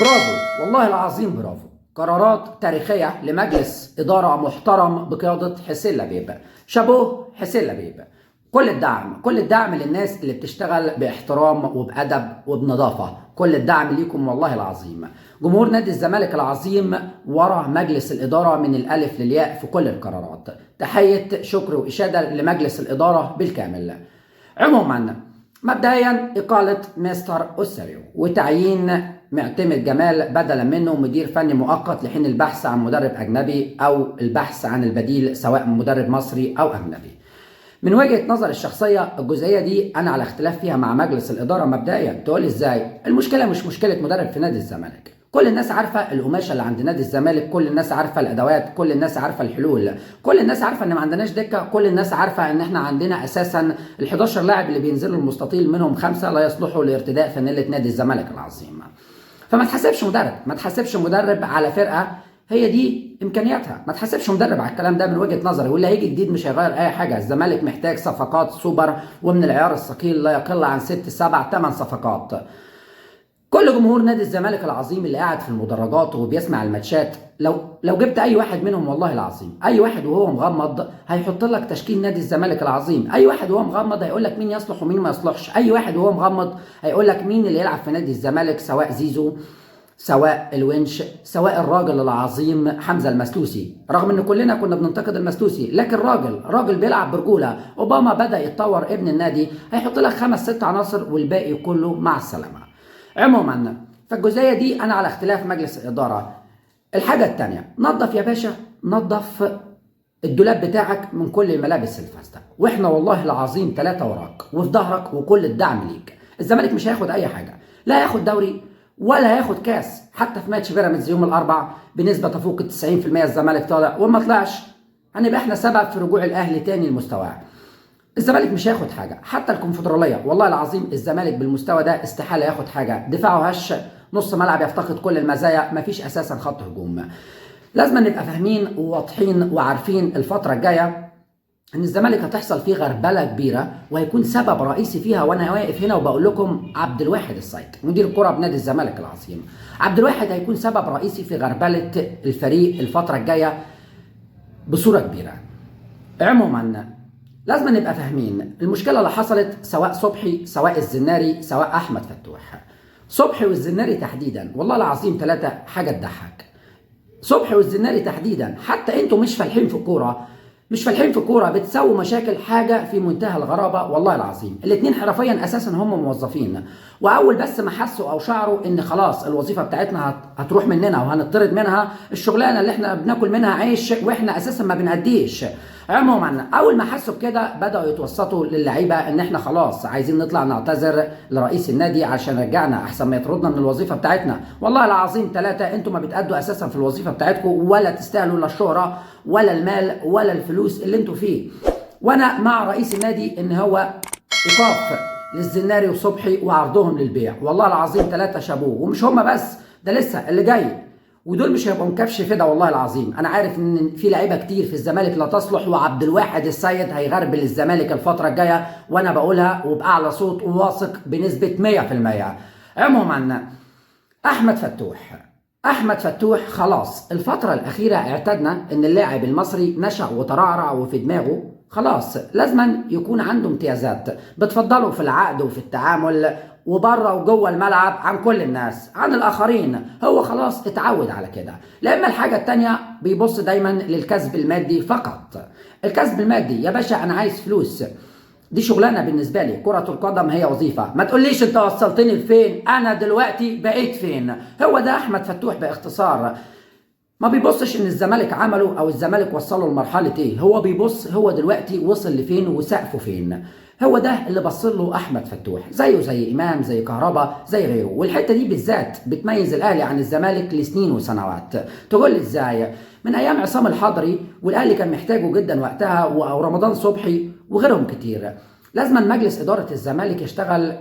برافو، والله العظيم برافو. قرارات تاريخية لمجلس إدارة محترم بقيادة حسين لبيب. شابوه حسين لبيب. كل الدعم، كل الدعم للناس اللي بتشتغل باحترام وبأدب وبنظافة. كل الدعم ليكم والله العظيم. جمهور نادي الزمالك العظيم ورا مجلس الإدارة من الألف للياء في كل القرارات. تحية شكر وإشادة لمجلس الإدارة بالكامل. عموما مبدئيا إقالة مستر أوساريو وتعيين معتمد جمال بدلا منه مدير فني مؤقت لحين البحث عن مدرب أجنبي أو البحث عن البديل سواء مدرب مصري أو أجنبي. من وجهة نظر الشخصية الجزئية دي أنا على اختلاف فيها مع مجلس الإدارة مبدئيا. تقول إزاي؟ المشكلة مش مشكلة مدرب في نادي الزمالك. كل الناس عارفة القماشة اللي عند نادي الزمالك، كل الناس عارفة الأدوات، كل الناس عارفة الحلول، كل الناس عارفة إن ما عندناش دكة، كل الناس عارفة إن إحنا عندنا أساسا ال 11 لاعب اللي بينزلوا المستطيل منهم 5 لا يصلحوا لارتداء فانيلة نادي الزمالك العظيم. فما تحاسبش مدرب، ما تحاسبش مدرب على فرقة هي دي امكانياتها، ما تحاسبش مدرب على الكلام ده من وجهة نظري. واللي هيجي جديد مش هيغير اي حاجة. الزمالك محتاج صفقات سوبر ومن العيار الثقيل لا يقل عن 6 7 8 صفقات. كل جمهور نادي الزمالك العظيم اللي قاعد في المدرجات وبيسمع الماتشات، لو جبت اي واحد منهم والله العظيم، اي واحد وهو مغمض هيحط لك تشكيل نادي الزمالك العظيم، اي واحد وهو مغمض هيقول لك مين يصلح ومين ما يصلحش، اي واحد وهو مغمض هيقول لك مين اللي يلعب في نادي الزمالك، سواء زيزو سواء الونش سواء الراجل العظيم حمزة المسلوسي. رغم ان كلنا كنا بننتقد المسلوسي، لكن راجل بيلعب برجولة. اوباما بدأ يتطور ابن النادي، هيحط لك 5 6 عناصر والباقي كله مع السلامة. عموما فالجزئية دي انا على اختلاف مجلس الإدارة. الحاجة التانية، نظف يا باشا، نظف الدولاب بتاعك من كل الملابس الفاسدة، واحنا والله العظيم 3 وراك وفي ظهرك وكل الدعم ليك. الزمالك مش هياخد اي حاجة، لا هياخد دوري ولا هياخد كاس. حتى في ماتش بيراميدز يوم الاربعاء بنسبة تفوق 90% الزمالك طالع، وما طلعش هنبقى احنا سبب في رجوع الاهلي تاني لمستواه. الزمالك مش هياخد حاجة، حتى الكونفدراليه والله العظيم الزمالك بالمستوى ده استحالة ياخد حاجة. دفاعه هش، نص ملعب يفتقد كل المزايا، مفيش اساسا خط هجوم. لازم نبقى فاهمين وواضحين وعارفين الفترة الجاية ان الزمالك هتحصل فيه غربله كبيرة، وهيكون سبب رئيسي فيها، وانا واقف هنا وبقول لكم عبد الواحد السيد مدير الكره بنادي الزمالك العظيم. عبد الواحد هيكون سبب رئيسي في غربله الفريق الفترة الجاية بصورة كبيرة. عموما لازم نبقى فاهمين المشكلة اللي حصلت سواء صبحي سواء الزناري سواء احمد فتوح. صبحي والزناري تحديدا والله العظيم 3 حاجة تضحك. صبحي والزناري تحديدا، حتى انتوا مش فالحين في الكورة، مش فالحين في الكورة، بتسووا مشاكل، حاجة في منتهى الغرابة والله العظيم. الاثنين حرفيا اساسا هم موظفين، واول بس ما حسوا او شعروا ان خلاص الوظيفة بتاعتنا هتروح مننا وهنطرد منها، الشغلانة اللي احنا بناكل منها عيش واحنا اساسا ما بنأديش. عموما اول ما حسوا بكده بداوا يتوسطوا للعيبة ان احنا خلاص عايزين نطلع نعتذر لرئيس النادي عشان رجعنا احسن ما يطردنا من الوظيفة بتاعتنا. والله العظيم 3 انتوا ما بتأدوا اساسا في الوظيفة بتاعتكم، ولا تستاهلوا لا الشهرة ولا المال ولا الفلوس اللي انتوا فيه. وانا مع رئيس النادي ان هو ايقاف للزناري وصبحي وعرضهم للبيع. والله العظيم 3 شابوه، ومش هما بس، ده لسه اللي جاي، ودول مش هيبقوا مكبش فدا والله العظيم. انا عارف ان في لعيبة كتير في الزمالك لا تصلح، وعبد الواحد السيد هيغربل الزمالك الفترة الجاية، وانا بقولها وباعلى صوت وواثق بنسبة 100%. عموما احمد فتوح، احمد فتوح خلاص الفترة الاخيرة اعتدنا ان اللاعب المصري نشأ وترعرع وفي دماغه خلاص لازما يكون عنده امتيازات بتفضله في العقد وفي التعامل وبره وجوه الملعب عن كل الناس، عن الاخرين. هو خلاص اتعود على كده. لما الحاجة التانية بيبص دايما للكسب المادي فقط. الكسب المادي يا باشا، انا عايز فلوس، دي شغلانة بالنسبة لي، كره القدم هي وظيفة. ما تقوليش انت وصلتني لفين، انا دلوقتي بقيت فين. هو ده احمد فتوح باختصار. ما بيبصش ان الزمالك عمله او الزمالك وصله لمرحلة ايه، هو بيبص هو دلوقتي وصل لفين وسقفه فين. هو ده اللي بص له احمد فتوح، زيه زي امام، زي كهربا، زي غيره. والحتة دي بالذات بتميز الاهلي عن الزمالك لسنين وسنوات. تقول لي ازاي؟ من ايام عصام الحضري، والاهلي كان محتاجه جدا وقتها، ورمضان صبحي وغيرهم كتير. لازم مجلس ادارة الزمالك يشتغل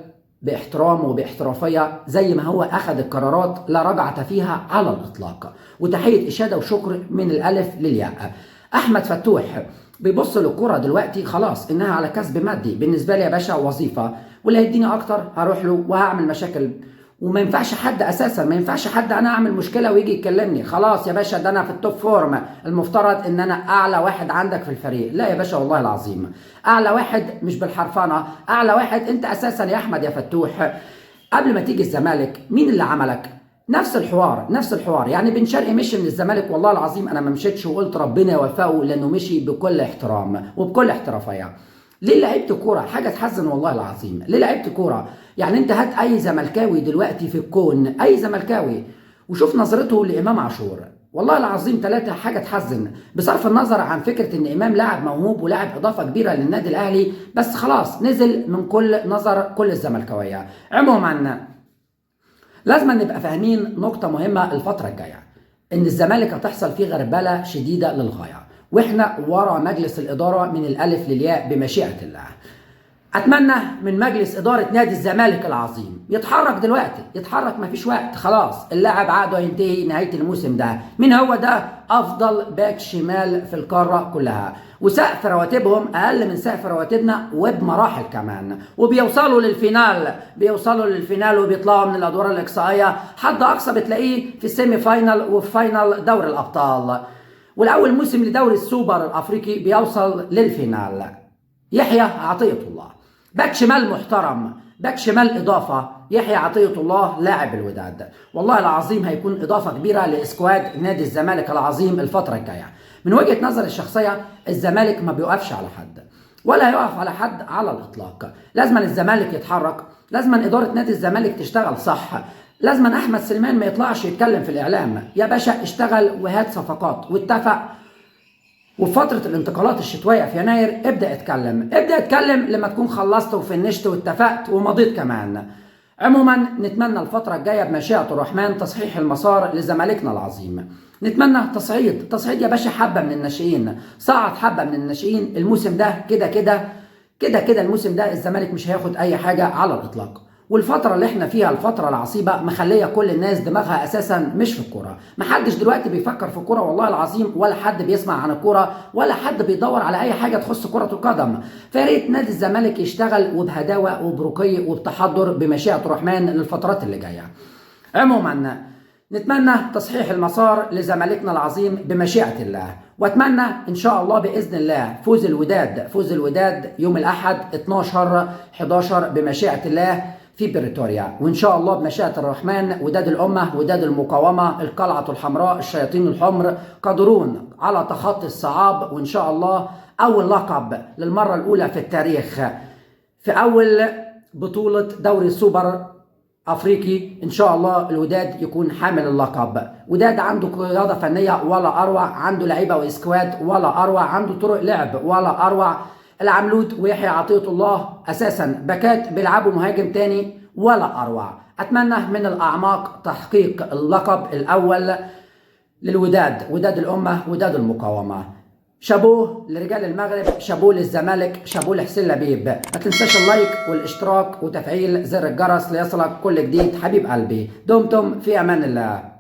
باحترام وباحترافيه زي ما هو اخذ القرارات لا رجعه فيها على الاطلاق. وتحية اشاده وشكر من الالف للياء. احمد فتوح بيبص للكرة دلوقتي خلاص انها على كسب مادي. بالنسبة لي يا باشا وظيفة، واللي هيديني اكتر هروح له وهعمل مشاكل وما ينفعش حد اساسا، ما ينفعش حد انا اعمل مشكلة ويجي يكلمني خلاص يا باشا ده انا في ال top form، المفترض ان انا اعلى واحد عندك في الفريق. لا يا باشا والله العظيم اعلى واحد مش بالحرفنه، اعلى واحد انت اساسا يا احمد يا فتوح. قبل ما تيجي الزمالك مين اللي عملك؟ نفس الحوار نفس الحوار. يعني بن شرقي مشي من الزمالك والله العظيم انا ما مشيتش وقلت ربنا يوفقه لانه مشي بكل احترام وبكل احترافية. ليه لعيبة كورة؟ حاجة تحزن والله العظيم. ليه لعيبة كورة؟ يعني انت هات اي زملكاوي دلوقتي في الكون، اي زملكاوي، وشوف نظرته لامام عاشور، والله العظيم ثلاثة حاجة تحزن. بصرف النظر عن فكرة ان امام لاعب موهوب ولاعب اضافه كبيرة للنادي الاهلي، بس خلاص نزل من كل نظر كل الزملكاويه. عموما لازم نبقى فاهمين نقطة مهمة الفترة الجاية، ان الزمالك هتحصل فيه غربله شديدة للغاية، واحنا ورا مجلس الادارة من الالف للياء بمشيئة الله. اتمنى من مجلس ادارة نادي الزمالك العظيم يتحرك دلوقتي، يتحرك، مفيش وقت خلاص. اللاعب عقده هينتهي نهاية الموسم ده. مين هو ده؟ افضل باك شمال في القارة كلها، وسقف رواتبهم اقل من سقف رواتبنا وبمراحل كمان، وبيوصلوا لل final، بيوصلوا لل final وبيطلعوا من الادوار الاقصائية، حد اقصى بتلاقيه في ال semi final وفي final دوري الابطال، والاول موسم لدوري السوبر الافريقي بيوصل لل final. يحيى عطية الله باك شمال محترم، باك شمال اضافه. يحيى عطية الله لاعب الوداد والله العظيم هيكون اضافه كبيرة ل squad نادي الزمالك العظيم الفترة الجاية. من وجهه نظري الشخصية الزمالك ما بيوقفش على حد ولا يقف على حد على الاطلاق. لازم الزمالك يتحرك، لازم ادارة نادي الزمالك تشتغل صح، لازم احمد سليمان ما يطلعش يتكلم في الاعلام. يا باشا اشتغل وهات صفقات واتفق، وفي فترة الانتقالات الشتوية في يناير ابدأ اتكلم، ابدأ اتكلم لما تكون خلصت وفنشت واتفقت ومضيت كمان. عموما نتمنى الفترة الجاية بمشيئة الرحمن تصحيح المسار لزمالكنا العظيم. نتمنى تصعيد، تصعيد يا باشا حبة من الناشئين، صعد حبة من الناشئين الموسم ده. كده كده كده كده الموسم ده الزمالك مش هياخد أي حاجة على الإطلاق. والفترة اللي احنا فيها الفترة العصيبة مخلية كل الناس دماغها اساسا مش في الكورة، محدش دلوقتي بيفكر في الكورة والله العظيم، ولا حد بيسمع عن الكورة، ولا حد بيدور على اي حاجة تخص كرة القدم. فياريت نادي الزمالك يشتغل وبهداوة وبرقي وبتحضر بمشيئة الرحمن للفترات اللي جاية. عموما نتمنى تصحيح المسار لزمالكنا العظيم بمشيئة الله، واتمنى ان شاء الله باذن الله فوز الوداد، فوز الوداد يوم الاحد 12/11 بمشيئة الله في بريتوريا، وان شاء الله بمشيئة الرحمن وداد الامة، وداد المقاومة، القلعة الحمراء، الشياطين الحمر قادرون على تخطي الصعاب، وان شاء الله اول لقب للمرة الاولى في التاريخ في اول بطوله دوري سوبر افريقي ان شاء الله الوداد يكون حامل اللقب. وداد عنده قيادة فنية ولا اروع، عنده لعيبة و squad ولا اروع، عنده طرق لعب ولا اروع. العملود ويحيى عطية الله اساسا باكات بيلعبوا مهاجم تاني ولا اروع. اتمنى من الاعماق تحقيق اللقب الاول للوداد، وداد الامة، وداد المقاومة. شابوه لرجال المغرب، شابوه للزمالك، شابوه لحسين لبيب. ما تنساش ال like والاشتراك وتفعيل زر الجرس ليصلك كل جديد حبيب قلبي. دمتم في امان الله.